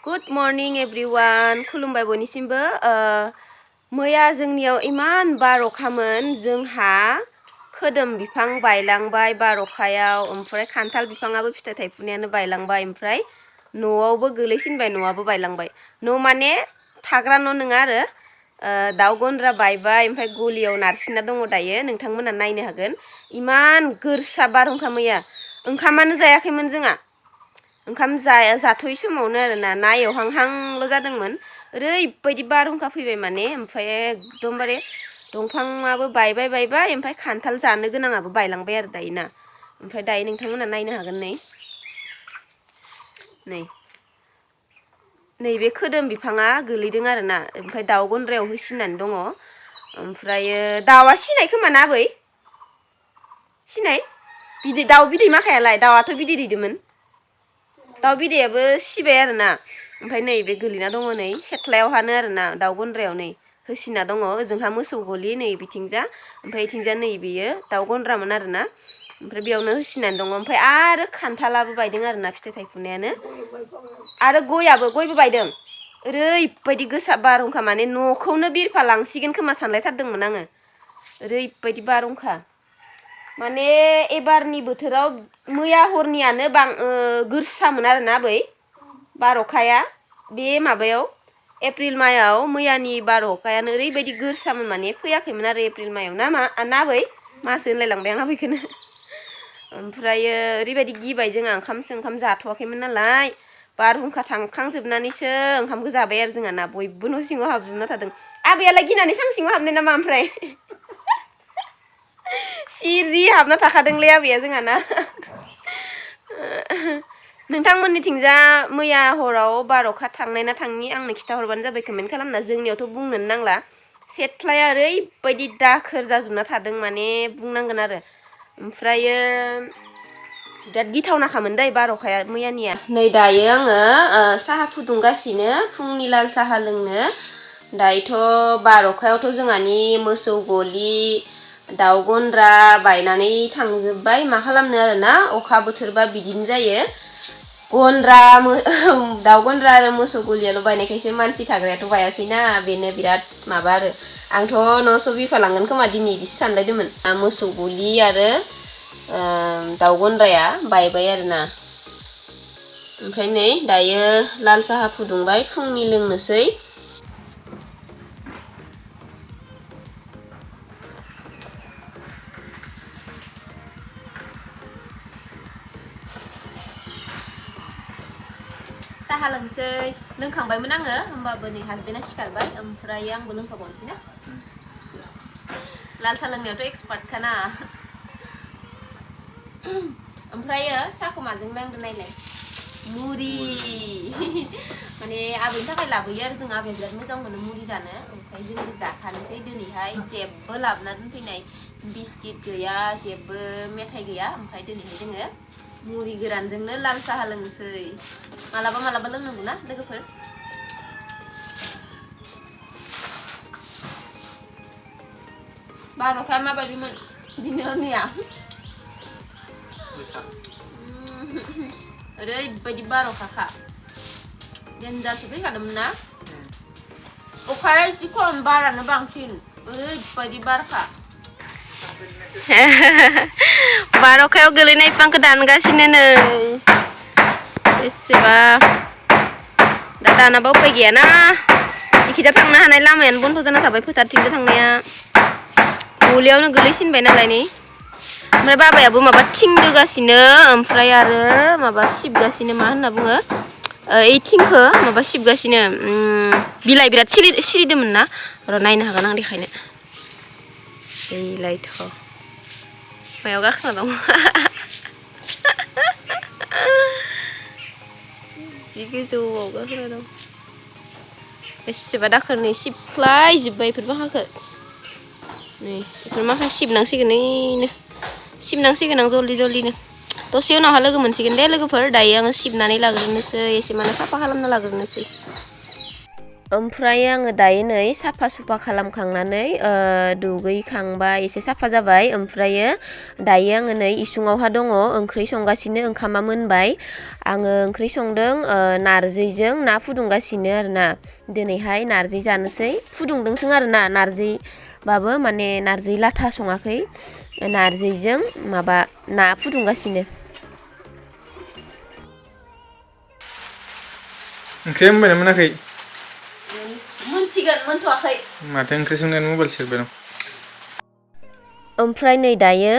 Good morning everyone. खुलुमबाय बयनिसिमबो मैया जोंनियाव इमान बार अखामोन जोंहा खोदोम बिफां बायलांबाय बार अखायाव ओमफ्राय खान्थाल बिफाङाबो फिथाइ थाइफुनायानो बायलांबाय ओमफ्राय न'आवबो गोलैसिनबाय न'आबो बायलांबाय न' माने थाग्रा न' नङा आरो दाउ गन्द्रा बायबाय ओमफ्राय गलियाव नारसिनना दङ दायो नोंथांमोना नायनो हागोन इमान गोरसा बारहुंखा मैया ओंखामानो जायाखैमोन जोंहा ओंखाम जाथ'यै समावनो आरोना ना एवहांहांल' जादोंमोन ओरैबायदि बारहुंखा फैबाय माने ओमफ्राय एकदमबारे दंफाङाबो बायबाय ओमफ्राय खान्थाल जानो गोनाङाबो बायलांबाय आरो दायो ना ओमफ्राय दायो नोंथांमोना नायनो हागोन नैबे खोदोम बिफाङा गोलैदों आरोना ओमफ्राय दाउ गन्द्रायाव होसिननानै दङ ओमफ्रायो दाउआ सिनाय खोमा ना आबै सिनाय बिदै दाउ बिदै माखायालाय दाउआथ' बिदै दैदोंमोन दाउ बिदैयाबो सिबाय आरोना ओमफ्राय नै बे गोलैना दङ नै सेथ्लायावहानो आरोना दाउ गन्द्रायाव नै होसिना दङ ओजोंहा मोसौ गलि नै बिथिंजा ओमफ्राय इथिंजा नै बेयो दाउ गन्द्रामोन आरोना ओमफ्राय बेयावनो होसिनानै दङ ओमफ्राय आरो खान्थालाबो बायदों आरोना फिथाइ थाइफुनायानो आरो गयबो बायदों ओरैबायदि गोसा बारहुंखा माने न'खौनो बिरफा लांसिगोन खोमा सानलायथारदोंमोन आङो ओरैबायदि बारहुंखा माने एबारनि बोथोराव मैया हरनियानो गोरसामोन आरोना बै बार अखाया बे माबायाव एप्रिल मायाव मैयानि बार अखायानो ओरैबायदि गोरसामोन माने फैयाखैमोन आरो एप्रिल मायाव ना बै मासो होनलायलांबाय आं आबैखौनो ओमफ्रायो ओरैबायदि गिबाय जोंहा ओंखाम जाथ'वाखैमोन नालाय बारहुंखा थांखांजोबनानैसो ओंखामखौ जाबाय आरो जोंहा ना बयबो न' सिङाव हाबजोबना थादों आबैयालाय गिनानै सां सिङाव हाबनाय नामा ओमफ्राय सिरि हाबना थाखादोंलै आबैया जोंहा ना नोंथांमोननिथिंजा मैया हराव बार अखा थांनाय ना थाङि आंनो खिथाहरबानो जाबाय कमेन्ट खालामना जोंनियावथ' बुंनोनो नांला सेथ्लाया ओरैबायदि दाखोर जाजोबना थादों माने बुंनांगोन आरो ओमफ्रायो बिराद गिथावनाखामोन दै बार अखाया मैयानिया नै दायो आङो साहा फुदुंगासिनो फुंनि लाल साहा लोंनो दायोथ' बार अखायावथ' जोंहानि मोसौ गलि दाउ गन्द्रा बायनानै थांजोब्बाय मा खालामनो आरोना अखा बोथोरबा बिदिनो जायो दाउ गन्द्रा आरो मोसौ गलियाल' बायनायखायसो मानसि थाग्रायाथ' बायासैना बेनो बिराद माबा आरो आंथ' न'स' बिरफालांगोन खोमा दिनै इदिसो सानलायदोंमोन मोसौ गलि आरो दाउ गन्द्राया बायबाय आरोना ओमफ्राय नै दायो लाल साहा फुदुंबाय फुंनि लोंनोसै साहा लोंसै लोंखांबायमोन आङो होमबाबो नै हासबेन्डआ सिखारबाय ओमफ्राय आंबो लोंखाबावनोसै ना लाल साहा लोंनायावथ' एक्सपार्टखाना ओमफ्रायो साहाखौ माजों नांदो नायलाय मुरि माने आबैनि थाखाय लाबोयो आरो जों आबैया बिराद मोजां मोनो मुरि जानो ओमफ्राय जोंबो जाखानोसै दिनैहाय जेबो लाबोना दोनफैनाय बिस्किट गैया जेबो मेथाइ गैया ओमफ्राय दिनैहाय जोङो मुरि गोरानजोंनो लाल साहा लोंनोसै मालाबा लोंनांगौ ना लोगोफोर बार अखाया माबायदिमोन दिनैनिया ओरैबायदि बार अखाखा देन्जारसो फैखादोंमोन ना अखाया एसे खम बारानो बांसिन ओरैबायदि बारखा बार अखायाव गोलैनाय बिफांखौ दानगासिनो नै बेसेबा दा दानाबा उपाय गैयाना इखिजा थांनो हानाय लामायानो बन्द जाना थाबाय फोथारथिंजों थांनाया गलियावनो गोलैसिनबाय नालाय नै ओमफ्राय बाबायाबो माबा थिं दोगासिनो ओमफ्राय आरो माबा सिबगासिनो मा होनना बुङो ओइ थिंखौ माबा सिबगासिनो बिलाइ बिराद सिरिदोंमोन ना र' नायनो हागोन आं देखायनो बेलायथ' मायाव गाखोना दं जि गोजौआव गाखोना दं बेसेबा दाखोरनै सिबख्लायजोब्बाय बेफोर माखाखौ नै बेफोर माखा सिबनांसिगोन आं जल्दिनो दसे उनावहा लोगो मोनसिगोन दे लोगोफोर दायो आङो सिबनानै लाग्रोनोसै एसे माने साफा खालामना लाग्रोनोसै ओमफ्राय आङो दायो नै साफा सुफा खालामखांनानै दुगैखांबाय एसे साफा जाबाय ओमफ्रायो दायो आङो नै इसिङावहा दङ ओंख्रि संगासिनो ओंखामा मोनबाय आङो ओंख्रि संदों नारजिजों ना फुदुंगासिनो आरोना दिनैहाय नारजि जानोसै फुदुंदोंसो आरोना नारजिबाबो माने नारजि लाथा सङाखै नारजिजों माबा ना फुदुंगासिनो ओंख्रिया मोनबाय ना मोनाखै मोनसिगोन मोनथ'वाखै माथो ओंख्रि संनायानो मबाइल सेरबाय दं ओमफ्राय नै दायो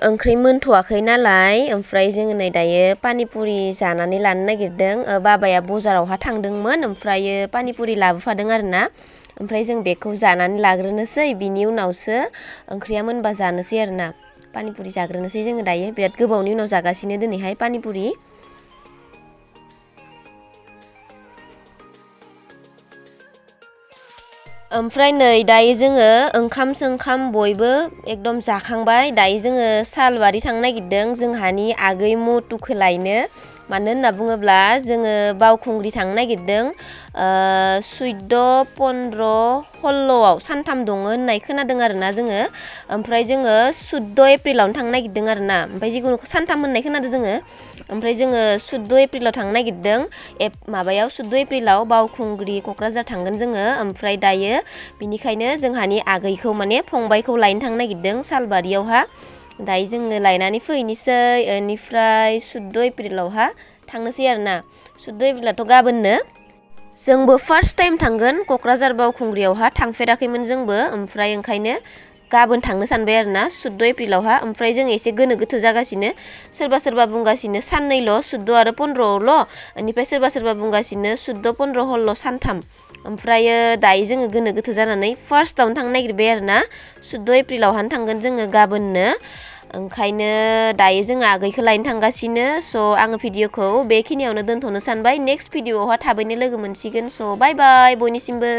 ओंख्रि मोनथ'वाखै नालाय ओमफ्राय जोङो नै दायो पानिपुरि जानानै लानो नागिरदों बाबाया बाजारावहा थांदोंमोन ओमफ्रायो पानिपुरि लाबोफादों आरोना ओमफ्राय जों बेखौ जानानै लाग्रोनोसै बिनि उनावसो ओंख्रिया मोनबा जानोसै आरोना पानिपुरि जाग्रोनोसै जोङो दायो बिराद गोबावनि उनाव जागासिनो दिनैहाय पानिपुरि ओमफ्राय नै दायो जोङो ओंखाम बयबो एकदम जाखांबाय दायो जोङो सालबारि थांनो नागिरदों जोंहानि आगै मटुखौ लायनो मानो होनना बुङोब्ला जोङो बावखुंग्रि थांनो नागिरदों 14, 15, 16आव सानथाम दङ होननाय खोनादों आरोना जोङो ओमफ्राय जोङो 14 एप्रिलावनो थांनो नागिरदों आरोना ओमफ्राय जिखुनु सानथाम होननाय खोनादों जोङो ओमफ्राय जोङो 14 एप्रिलाव थांनो नागिरदों माबायाव 14 एप्रिलाव बावखुंग्रि क'क्राझार थांगोन जोङो ओमफ्राय दायो बिनिखायनो जोंहानि आगैखौ माने फंबायखौ लायनो थांनो नागिरदों सालबारियावहा दायो जोङो लायनानै फैनोसै बेनिफ्राय 14 एप्रिलावहा थांनोसै आरोना 14 एप्रिलाथ' गाबोननो जोंबो फार्स्ट टाइम थांगोन क'क्राझार बावखुंग्रियावहा थांफेराखैमोन जोंबो ओमफ्राय ओंखायनो गाबोन थांनो सानबाय आरोना 14 एप्रिलावहा ओमफ्राय जों एसे गोनो गोथो जागासिनो सोरबा बुंगासिनो साननैल' 14 आरो 15आवल' बेनिफ्राय सोरबा बुंगासिनो 14, 15, 16 सानथाम ओमफ्रायो दायो जोङो गोनो गोथो जानानै फार्स्टआवनो थांनो नागिरबाय आरोना 14 एप्रिलावहानो थांगोन जोङो गाबोननो ओंखायनो दायो जोङो आगैखौ लायनो थांगासिनो स' आङो भिडिअखौ बेखिनियावनो दोनथ'नो सानबाय नेक्स्ट भिडिअआवहा थाबैनो लोगो मोनसिगोन स' बाय बाय बयनिसिमबो